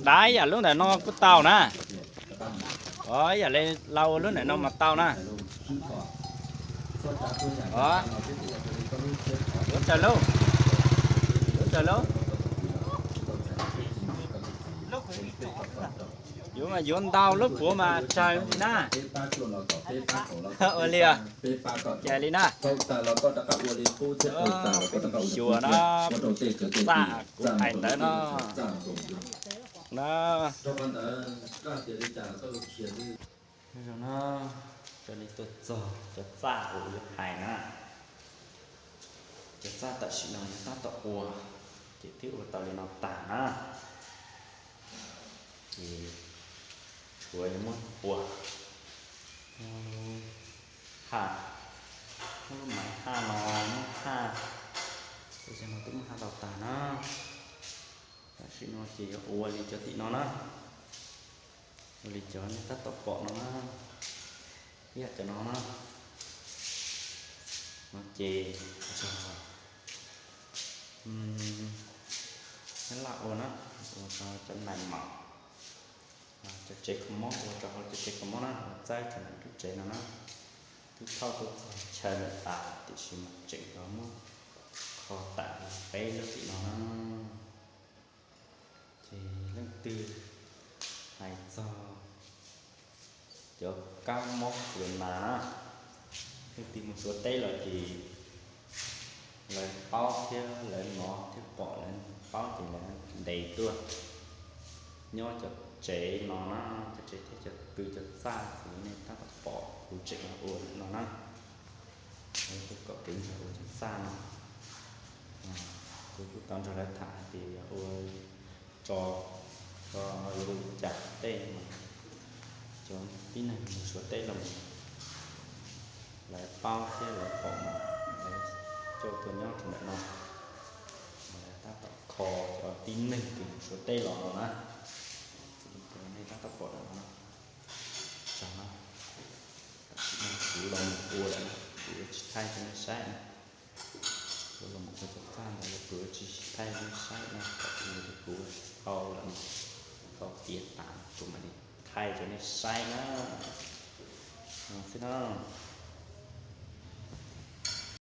Dab yam lub ntawm no kuj tau na. O, yam li lau lub ntawm no mas tau na. O, yuav tsawg lub? Yuav tsawg lub? Yuav mas yuav ntau lub puav mas tsawg li na. Ua li, ces li na. Xyuas no, txaj kuv hais ntawd no. No, zoo no, cov li tuaj txog cov txaj uas yuav hais na. Cov txaj tam sim no yog tab tom ua, ces twb ua tau li no tag na. Ces tshuav yuav muab ua haj, muab lub maiv haj no, muab haj, cov no twb muab haj tau tag na. Tam sim no ces yuav ua li cov tim no na, ua li cov nej tab tom pom no na, ib yam cov no na. No ces yog nyob laj ua na, ua rau cov nais maum, cov tsev kho mob, ua rau hauv cov tsev kho mob na, ua txawb rau ntawm lub tsev no na. Twb thauj tuaj txog chaw lawm tas tiam sis mas tseem yuav muab kho tawm peb lub tim no na. Ces leej twg hais txog cov kab mob corona na, leej twg mus Suav teb los ces lawv paub thiab lawv hnov thiab pom lawv paub ces lawv ntes tuaj nyob cov tsev no na, cov tsev thiab cov kws cov txaj uas nej tab tom pom kuv tseem ua no na. Lawv kuj kom kev nrog ua cov txaj no. Kuv kuj tau nrog lawv tham hais tias yog ua tso, tso yuav ua li cas tej mas cov tib neeg mus Suav teb los lawv paub thiab lawv pom mas lawv coj tuaj nyob rau ntawm no. Mas lawv tab tom kho cov tib neeg kws mus Suav teb los no na. Nej tab tom pom ntawm no na. Tsam no, tam sim no kuv los mus ua lawm na, kuv yuav tsis thaij rau nej saib na. Kuv los mus ua cov txaj ntawd los kuv yuav tsis thaij rau nej saib na, tam sim no kuv tau lawm, tau tiav tas kuv mam li thaij rau nej saib na. No xwb na.